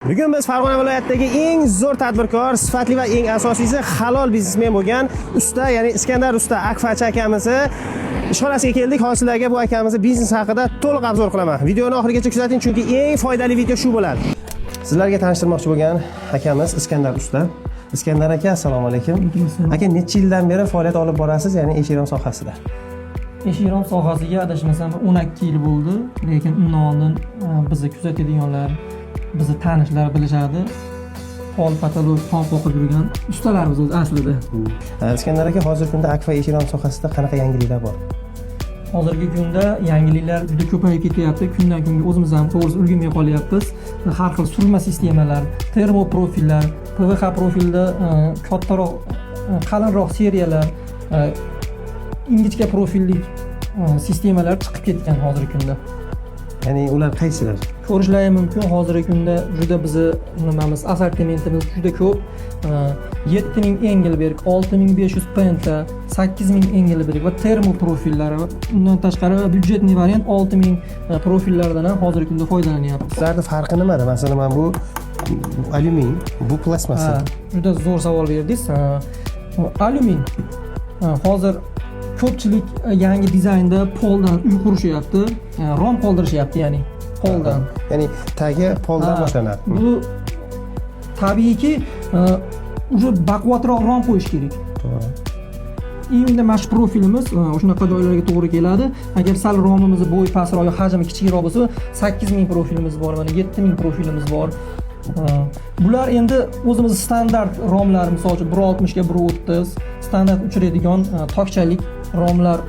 Bugun biz Farg'ona viloyatidagi eng zo'r tadbirkor, sifatli va eng asosiysi halol biznesmen bo'lgan usta, ya'ni Iskandar usta Akfachi akamizni ishxonasiga keldik. Hozir sizlarga bu akamizni biznes haqida to'liq обзор qilaman. Videoni oxirigacha kuzating, chunki eng foydali video shu bo'ladi. Sizlarga tanishtirmoqchi bo'lgan akamiz Iskandar usta. Iskandar aka, assalomu alaykum. Aka, necha yildan beri faoliyat olib borasiz, ya'ni eshik sohasida? Eshik sohasiga adashmasam 12 yil bo'ldi, lekin undan oldin bizni kuzatadiganlar, bizni tanishlar bilishadi. Pol, потолок, tom qoqib yurgan ustalarimiz o'zi aslida. Iskandar aka, hozirgi kunda Akfa eshik sohasida qanaqa yangiliklar bor? Hozirgi kunda yangiliklar juda ko'payib ketyapti. Kundan kunga o'zimiz ham, to'g'risi, ulgurmay qolyapmiz. Har xil surma sistemalar, termo profillar, PVH profilda kattaroq, qalinroq seriyalar, ingichka profillik sistemalar chiqib ketgan hozirgi kunda. Ya'ni ular qaysilar? Ko'rishlari mumkin, hozirgi kunda juda bizni nimamiz, assortimentimiz juda ko'p. 7000 Engelberg, 6500 Penta, 8000 Engelberg va termo profillari va undan tashqari бюджетный variant 6000 profillardan ham hozirgi kunda foydalanyapmiz. Ularni farqi nimada? Masalan, mana bu alyumin, bu plastmassa. Ha, juda zo'r savol berdingiz. Ha, alyumin. Ha, hozir ko'pchilik yangi dizaynda poldan uy qurishyapti. Ha, rom qoldirishyapti, ya'ni poldan. Ya'ni tagi poldan Ha, boshlanadi. Bu tabiiyki, уже baquvvatroq rom qo'yish kerak. Именно mana shu profilimiz shunaqa joylarga to'g'ri keladi. Agar sal romimizni bo'yi pastroq yo hajmi kichikroq bo'lsa, 8000 profilimiz bor, mana 7000 profilimiz bor. Bular endi o'zimizni standart romlar, misol uchun 1.60 ga 1.30 standart uchraydigan tokchalik romlar,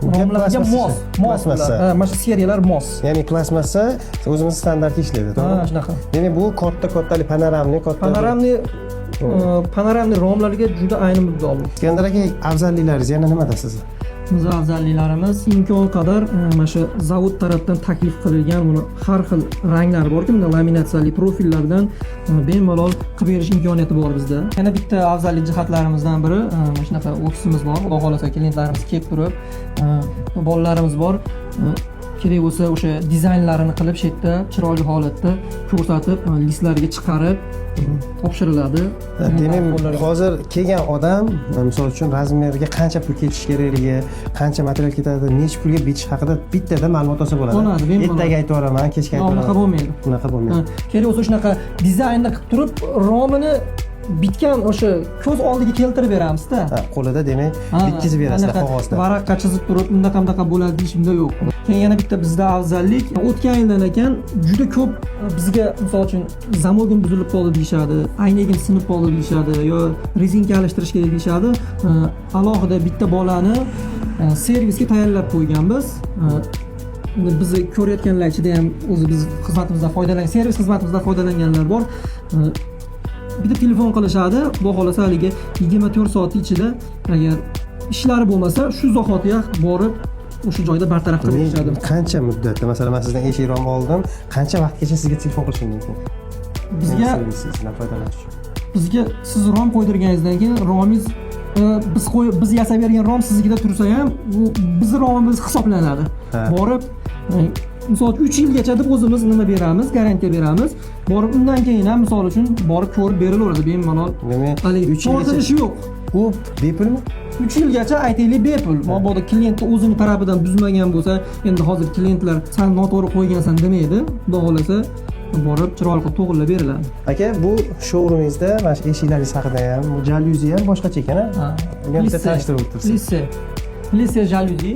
romlarga plastmassa. mos Plastmassa. bular. Ha, mana shu seriyalar mos. Ya'ni plastmassa o'zimiz standartga ishlaydi, to'g'rimi? Ha, shunaqa. Demak, bu katta kattalik панорамный katta. Панорамный romlarga juda ayni muddao bu. Iskandar aka, afzalliklaringiz yana nimada sizni? Bizni afzalliklarimiz imkon qadar mana shu zavod tarafdan taklif qilingan buni har xil ranglari borku, bunda laminatsiyali profillardan bemalol qilib berish imkoniyati bor bizda. Yana bitta afzallik jihatlarimizdan biri, mana shunaqa ofisimiz bor. Xudo xohlasa, klientlarimiz kelib turib, bolalarimiz bor, kerak bo'lsa o'sha dizaynlarini qilib, shu yerda chiroyli holatda ko'rsatib, listlariga chiqarib topshiriladi. Demak, Qo'llariga. hozir kelgan odam, misol uchun, razmerga qancha pul ketishi kerakligi, qancha material ketadi, necha pulga bitish haqida bittada ma'lumot olsa bo'ladi. Bo'ladi, bemalol. Ertaga aytib yuboraman, kechga aytib Yo'q, unaqa yuboraman. bo'lmaydi. Unaqa bo'lmaydi. Ha, kerak bo'lsa shunaqa dizaynni qilib turib, romini bitgan o'sha ko'z oldiga keltirib beramizda. Ha, qo'lida, demak, Ha, bitkazib berasizlar anaqa qog'ozda. Varaqqa chizib turib, bunaqa bunaqa bo'ladi deyish unda yo'q. Keyin yana bitta bizda afzallik, o'tgan yildan ekan juda ko'p bizga, misol uchun, zamogim buzilib qoldi deyishadi, aynagim sinib qoldi deyishadi yo rezinka almashtirish kerak deyishadi. Alohida bitta bolani servisga tayyorlab qo'yganmiz. Endi bizni ko'rayotganlar ichida ham o'zi biz xizmatimizdan foydalangan, servis xizmatimizdan foydalanganlar bor. Bitta telefon qilishadi, xudo xohlasa, haligi 24 soat ichida agar ishlari bo'lmasa, shu zahotiyoq borib o'sha joyda bartaraf qilib berishadi. Qancha muddatda, masalan, man sizdan eshik rom oldim, qancha vaqtgacha sizga telefon qilishim mumkin? Bizga Servisingizni foydalanish uchun. Bizga siz rom qo'ydirganingizdan keyin romingiz, biz qo'yib, biz yasab bergan rom siznikida tursa ham, u bizni romimiz hisoblanadi. Borib, misol uchun, 3 yilgacha deb o'zimiz nima beramiz, garantiya beramiz. Borib undan keyin ham, misol uchun, borib ko'rib berilaveradi bemalol. Demak, haligi 3 yilgacha tortilishi yo'q. U bepulmi? 3 yilgacha, aytaylik, bepul, mabodo klientni o'zini tarafidan buzmagan bo'lsa. Endi hozir klientlar san noto'g'ri qo'ygansan demaydi, xudo xohlasa, borib chiroyli qilib to'g'irlab beriladi. Aka, bu showroomingizda mana shu eshiklaringiz haqida ham, bu jalyuzi ham boshqacha ekan, a? Ha. Buni ham bitta tanishtirib o'tirsiz. Plisse jalyuzi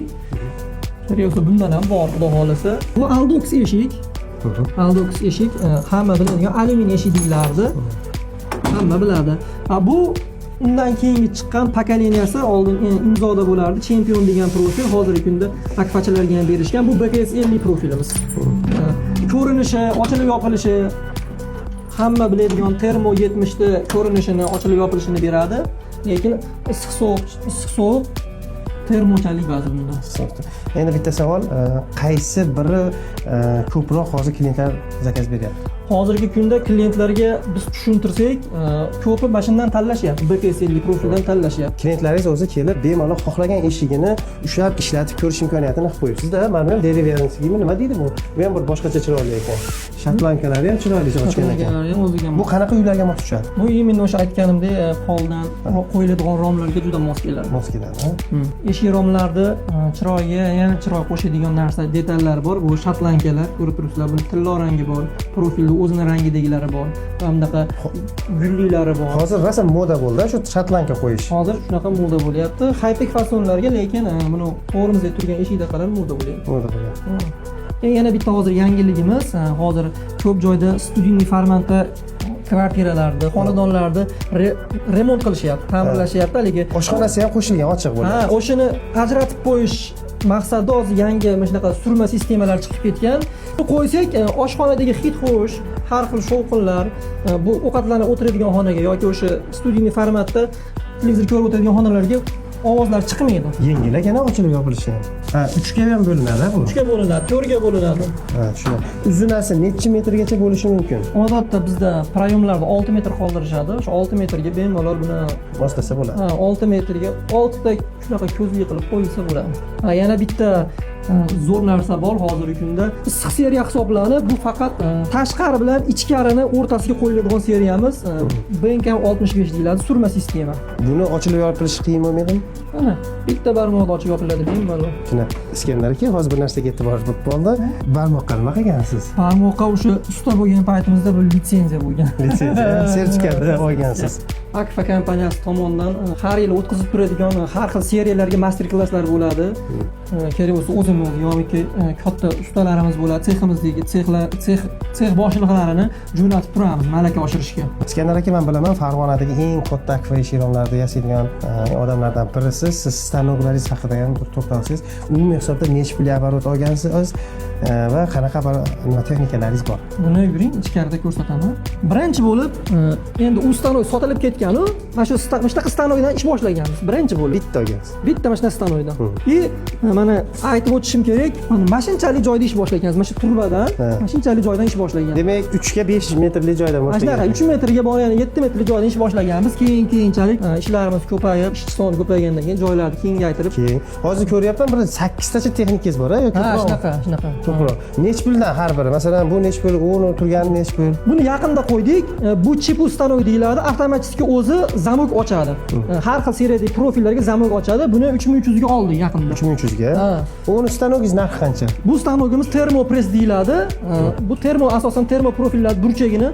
kerak bo'lsa, bundan ham bor, xudo xohlasa. Bu Aldox eshik. Aldox eshik, hamma biladigan alyumin eshik deyilardi, hamma biladi. A bu undan keyingi chiqqan поколения si. Oldin imzoda bo'lardi Chempion degan profil, hozirgi kunda akfachilarga ham berishgan. Bu BKS 50 profilimiz. Ko'rinishi, ochilib yopilishi hamma biladigan Termo 70 ta ko'rinishini, ochilib yopilishini beradi, lekin issiq sovuq termochalik ba'zi bunda. Endi bitta savol, qaysi biri ko'proq hozir klientlar заказ beryapti? Hozirgi kunda klientlarga biz tushuntirsak, ko'pi mana shundan tanlashyapti, BPS 50 profildan tanlashyapti. Klientlaringiz o'zi kelib bemalol xohlagan eshigini ushlab, ishlatib ko'rish imkoniyatini qilib qo'yibsizda. Mana bu деревянный mi, nima deydi bu? Bu ham bir boshqacha chiroyli ekan. Шотландка lari ham chiroyli ochgan ekan. Ham o'ziga. Bu qanaqa uylarga mos tushadi? Bu именно o'sha aytganimdek, poldan qo'yiladigan romlarga juda mos keladi. Mos keladi, ha? Eshik romlarni chiroyiga yana chiroy qo'shadigan narsa, detallar bor. Bu шотландка lar, ko'rib turibsizlar, buni tillo rangi bor, profilni o'zini rangidagilari bor va bunaqa gullilari bor. Hozir rosa moda bo'ldi shu шотландка qo'yish. Hozir shunaqa moda bo'lyapti high-tech fasonlarga, lekin buni to'g'rimizda turgan eshikdaqalar moda bo'lyapti. Moda bo'lyapti. Keyin yana bitta hozir yangiligimiz, hozir ko'p joyda студийный formatda kvartiralarni, xonadonlarni remont qilishyapti, ta'mirlashyapti haligi. Oshxonasi ham qo'shilgan, ochiq Ha, bo'ladi. O'shani ajratib qo'yish maqsadida hozir yangi mana shunaqa surma sistemalar chiqib ketgan. Buni qo'ysak, oshxonadagi hid xush, har xil shovqinlar, bu ovqatlanib o'tiradigan xonaga yoki o'sha студийный formatda televizor ko'rib o'tiradigan xonalarga ovozlar chiqmaydi. Yengil ekan ochilib yopilishi ham. Ha, uchga ham bo'linadi bu. Uchga bo'linadi, to'rtga bo'linadi. Ha, tushundim. Uzunasi necha metrgacha bo'lishi mumkin? Odatda bizda проём larda 6 metr qoldirishadi. O'sha 6 metrga bemalol buni Moslasa bo'ladi. Ha, 6 metrga 6 ta shunaqa ko'zli qilib qo'yilsa bo'ladi. Ha, yana bitta zo'r narsa bor hozirgi kunda. Issiq seriya hisoblanib, bu faqat tashqari bilan ichkarini o'rtasiga qo'yiladigan seriyamiz, BNK 65 deyiladi, surma sistema. Buni ochilib yopilishi qiyin bo'lmaydimi? Mana bitta barmoqda ochib yopiladi bemalol. Shuni, Iskandar aka, hozir bir narsaga e'tibor bo'lib qoldi. Barmoqqa nima qilgansiz? Barmoqqa o'sha usta bo'lgan paytimizda bu litsenziya bo'lgan. Litsenziya, sertifikat olgansiz. Akfa kompaniyasi tomonidan har yili o'tkazib turadigan har xil seriyalarga master klasslar bo'ladi. Kerak bo'lsa o'zimiz yoki katta ustalarimiz bo'ladi, seximizdagi sexlar, sex boshliqlarini jo'natib turamiz malaka oshirishga. Iskandar aka, man bilaman, Farg'onadagi eng katta akfa eshik yasaydigan odamlardan birisiz. Siz stanoklaringiz haqida ham bir to'xtalsangiz. Umumiy hisobda necha pulga оборот olgansiz va qanaqa nima texnikalaringiz bor? Buni yuring, ichkarida ko'rsataman. Birinchi bo'lib, endi u stanok sotilib ketganu, mana shu mana shunaqa stanokdan ish boshlaganmiz birinchi bo'lib. Bitta olgansiz. Bitta mana shunaqa stanokdan. И mana aytib o'tishim kerak, mana shunchalik joyda ish boshlaganmiz, mana shu turbadan, mana shunchalik joydan ish boshlagan. Demak, 3 ga 5 metrli joydan Mana shunaqa boshlagan. 3 metrga bor, yana 7 metrli joydan ish boshlaganmiz. Keyin keyinchalik ishlarimiz ko'payib, ishchi soni ko'paygandan keyin joylarni kengaytirib. Keyin hozir ko'ryapman, bir sakkiztacha texnikangiz bor, a yoki Ha, ko'proqmi? shunaqa, shunaqa. Ko'proq. Nechi puldan har biri? Masalan, bu nechi pul, uni turgani nechi pul? Buni yaqinda qo'ydik. Bu ЧПУ stanok deyiladi. Avtomatik o'zi zamok ochadi. Har xil seriyadagi profillarga zamok ochadi. Buni 3300 ga oldik yaqinda. 3300 ga. Ha. Uni stanogingiz narxi qancha? Bu stanogimiz termopress deyiladi. Bu termo, asosan termo profillar burchagini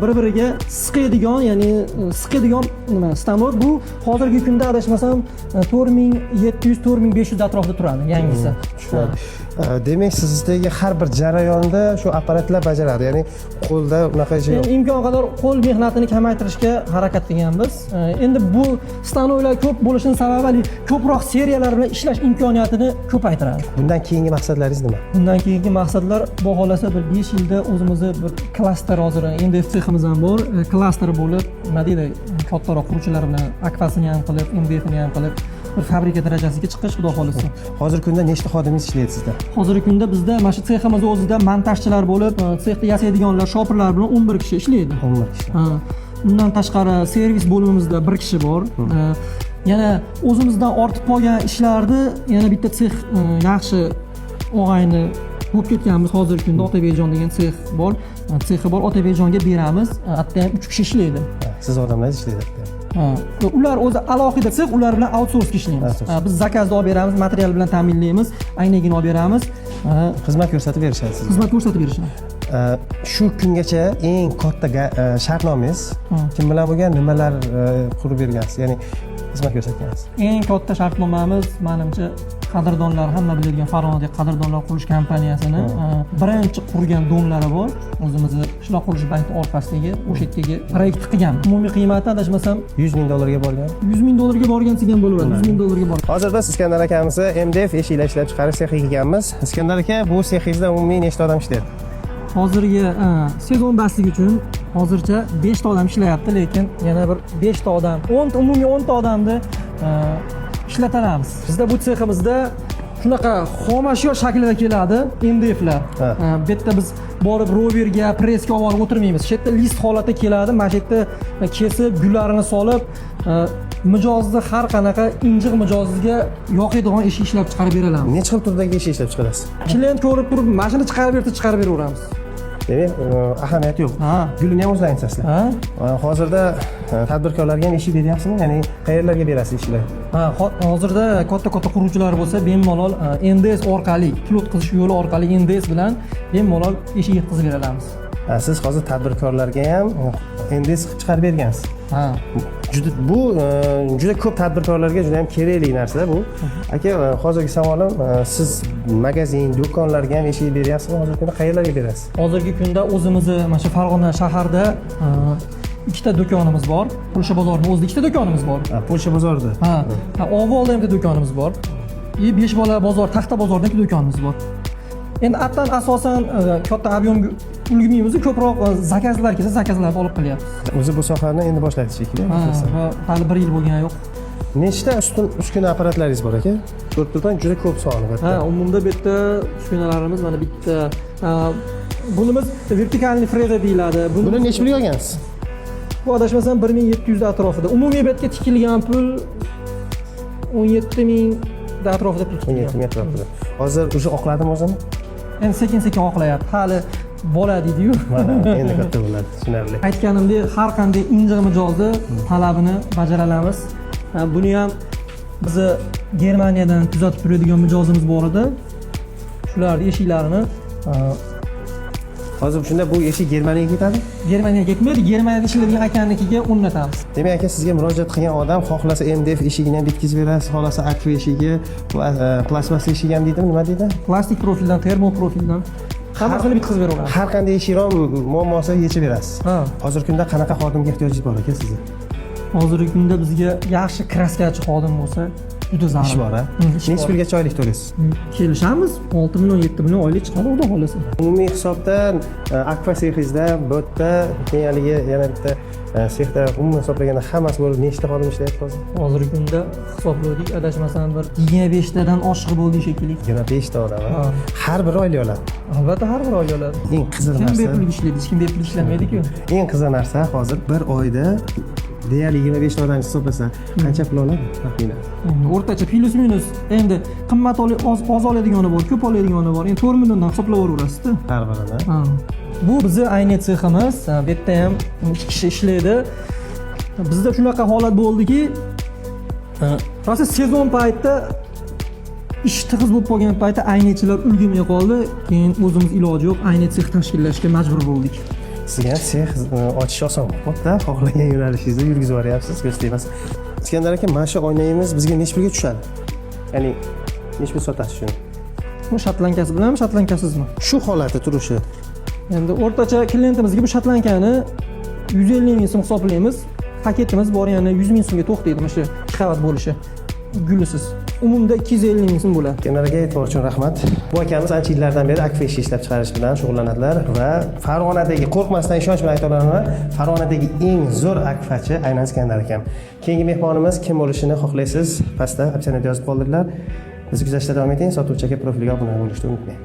bir biriga siqadigan, ya'ni siqadigan nima stanok. Bu hozirgi kunda adashmasam 4700, 4500 atrofida turadi yangisi. Tushunarli. Demak, sizdagi har bir jarayonda shu apparatlar bajaradi, ya'ni qo'lda unaqa ish yo'q. Endi imkon qadar qo'l mehnatini kamaytirishga harakat qilganmiz. Endi bu stanoklar ko'p bo'lishini sababi haligi ko'proq seriyalar bilan ishlash imkoniyatini ko'paytiradi. Bundan keyingi maqsadlaringiz nima? Bundan keyingi maqsadlar, xudo xohlasa, bir 5 yilda o'zimizni bir klaster, hozir MDF seximiz ham bor, klaster bo'lib, nima deydi, kattaroq quruvchilar bilan akfasini ham qilib, MDFini ham qilib, bir fabrika darajasiga chiqish, xudo xohlasa. Hozirgi kunda nechta xodimingiz ishlaydi sizda? Hozirgi kunda bizda mana shu seximiz o'zida montajchilar bo'lib, sexda yasaydiganlar, shopirlar bilan 11 kishi ishlaydi. 11 kishi. Ha, undan tashqari servis bo'limimizda bir kishi bor. Yana o'zimizdan ortib qolgan ishlarni yana bitta sex, yaxshi og'ayni bo'lib ketganmiz hozirgi kunda, Otabekjon degan sex bor. Sexi bor, Otabekjonga beramiz. Hatto ham uch kishi ishlaydi. Ha, siz odamlaringiz ishlaydi. Ha, ular o'zi alohida sex, ular bilan outsource ishlaymiz. Outsource. Ha, biz заказ ni olib beramiz, material bilan ta'minlaymiz, aynagini olib beramiz. Ha, xizmat ko'rsatib berishadi sizga. Xizmat ko'rsatib berishadi. Shu kungacha eng katta shartnomangiz kim bilan bo'lgan, nimalar qurib bergansiz, ya'ni xizmat ko'rsatgansiz? Eng katta shartnomamiz, manimcha, qadrdonlar, hamma biladigan Farg'onadagi Qadrdonlar qurilish kompaniyasini birinchi qurgan дом lari bor, o'zimizni Qishloq qurilish banki orqasidagi o'sha yerdagi proyekt qilgan. Umumiy qiymati, adashmasam, 100 000 dollarga borgan. 100 000 dollarga borgan degan bo'laveradi, 100 000 dollarga borgan. Hozir biz Iskandar akamizni MDF eshiklar ishlab chiqarish sexiga kelganmiz. Iskandar aka, bu sexingizda umumiy nechta odam ishlaydi? Hozirgi sezon bastligi uchun hozircha beshta odam ishlayapti, lekin yana bir beshta odam, 10ta, umumiy 10ta odamni ishlatalamiz. Bizda bu seximizda Shunaqa xomashyo shaklida keladi MDFlar. Ha. Ha, bu yerda biz borib roverga, pressga olib borib o'tirmaymiz. Shu yerda list holatda keladi. Mana shu yerda kesib, gullarini solib, mijozni har qanaqa injiq mijozga yoqadigan eshik ishlab chiqarib beramiz. Necha xil turdagi eshik ishlab chiqarasiz? Klient ko'rib turib, mashina chiqarib bersa, chiqarib beraveramiz. Demak, ahamiyati yo'q. Ha. Gulini ham o'zlaringiz chasizlar. Ha? Hozirda tadbirkorlarga ham eshik beryapsizmi? Ya'ni qayerlarga berasiz eshiklar? Ha, hozirda katta-katta quruvchilar bo'lsa, bemalol NDS orqali, pul o'tkazish yo'li orqali NDS bilan bemalol eshik yetkazib bera olamiz. Ha, siz hozir tadbirkorlarga ham NDS qilib chiqarib bergansiz. Ha. Juda bu juda ko'p tadbirkorlarga juda ham kerakli narsa bu. Aka, hozirgi savolim, siz magazin, do'konlarga ham eshik beryapsizmi? Hozirgi kunda qayerlarga berasiz? Hozirgi kunda o'zimizni mana shu Farg'ona shaharda ikkita do'konimiz bor. Polsha bozorini o'zida ikkita do'konimiz bor. Ha, Polsha bozorida. Ha, ha, Ovolda ham bitta do'konimiz bor. И Beshbola bozor, Taxta bozorida bitta do'konimiz bor. Endi atdan asosan katta объем ga ulgurmaymiz, ko'proq zakazlar kelsa, zakazlarni olib qilyapmiz. O'zi bu sohani endi boshladi shekilli. Ha, va hali bir yil bo'lgani yo'q. Nechta ustun uskuna apparatlaringiz bor, aka? Ko'rib turibman, juda ko'p soni bu yerda. Ha, umumda bu yerda uskunalarimiz mana bitta. Ha, bunimiz вертикальный freza deyiladi. Buni necha pulga olgansiz? Bu adashmasam 1700 atrofida. Umumiy bu yerga tikilgan pul 17 ming atrofida pul 17 tikilgan. ming atrofida. Hozir уже oqladimi o'zini? Endi sekin-sekin oqlayapti. Hali bola deydi-yu. Mana endi katta bo'ladi, tushunarli. Aytganimdek, har qanday injiq mijozni talabini bajara olamiz. Ha, buni ham bizni Germaniyadan kuzatib turadigan mijozimiz bor edi. Shularni eshiklarini Hozir shunda bu eshik Germaniyaga ketadi? Germaniyaga ketmaydi, Germaniyada ishlaydigan akanikiga o'rnatamiz. Demak, aka, sizga murojaat qilgan odam xohlasa MDF eshigini ham bitkazib berasiz, xohlasa akfa eshigi, plastmassa eshigi ham deydimi, nima deydi? Plastik profildan, termo profildan hammasini bitkazib beraveramiz. Har qanday eshikron muammosini yechib berasiz. Ha. Hozirgi kunda qanaqa xodimga ehtiyojingiz bor, aka, sizni? Hozirgi kunda bizga yaxshi kraskachi xodim bo'lsa juda zarur. Ish bor, a? Ish Necha bor. pulgacha oylik to'laysiz? Kelishamiz, 6 million, 7 million oylik chiqadi, xudo xohlasa. Umumiy hisobda akfa sexingizda, bu yerda, keyin haligi yana bitta sexda umuman hisoblaganda hammasi bo'lib nechta xodim ishlayapti hozir? Hozirgi kunda hisobladik, adashmasam bir 25 tadan oshiq bo'ldi shekilli. 25 ta odam, a? Ha. Har biri oylik oladi. Albatta, har bir oylik oladi. Eng qiziq Kim narsa, bepul ishlaydi? Hech kim bepul ishlamaydi-ku. eng qiziq narsa, hozir bir oyda deyarli 25 ta odam hisoblasa qancha pul oladi taxminan? Endi o'rtacha плюс минус, endi qimmat oz oz oladigani bor, ko'p oladigani bor. Endi 4 milliondan hisoblayveraverasizda. Har birini. Ha. Bu bizni ayni seximiz. Ha, bu yerda ham ikki kishi ishlaydi. Bizda shunaqa holat bo'ldiki, rosa sezon paytida ish tig'iz bo'lib qolgan paytda aynichilar ulgurmay qoldi. Keyin o'zimiz iloji yo'q, ayni sex tashkillashga majbur bo'ldik. Sizga ham sex ochish oson bo'libdi, xohlagan yo'nalishingizda yurgizib yuboryapsiz, ko'z tegmasin. Iskandar aka, mana shu oynayimiz bizga necha pulga tushadi? Ya'ni necha pul sotasiz shuni? Bu шотландка si bilanmi, шотландка sizmi? Shu holati turishi. Endi o'rtacha klientimizga bu шотландка ni 150 ming so'm hisoblaymiz. Paketimiz bor, yana 100 ming so'mga to'xtaydi mana shu ikki qavat bo'lishi. Gulisiz. Umumda 250 ming so'm bo'ladi. Iskandar aka, e'tibor uchun rahmat. Bu akamiz ancha yillardan beri akfa ishi ishlab chiqarish bilan shug'ullanadilar va Farg'onadagi, qo'rqmasdan ishonch bilan ayta olaman, Farg'onadagi eng zo'r akfachi aynan Iskandar akam. Keyingi mehmonimiz kim bo'lishini xohlaysiz? Pastda описание da yozib qoldiringlar. Bizni kuzatishda davom eting. Sotuvchi aka profiliga obuna bo'lishni unutmang.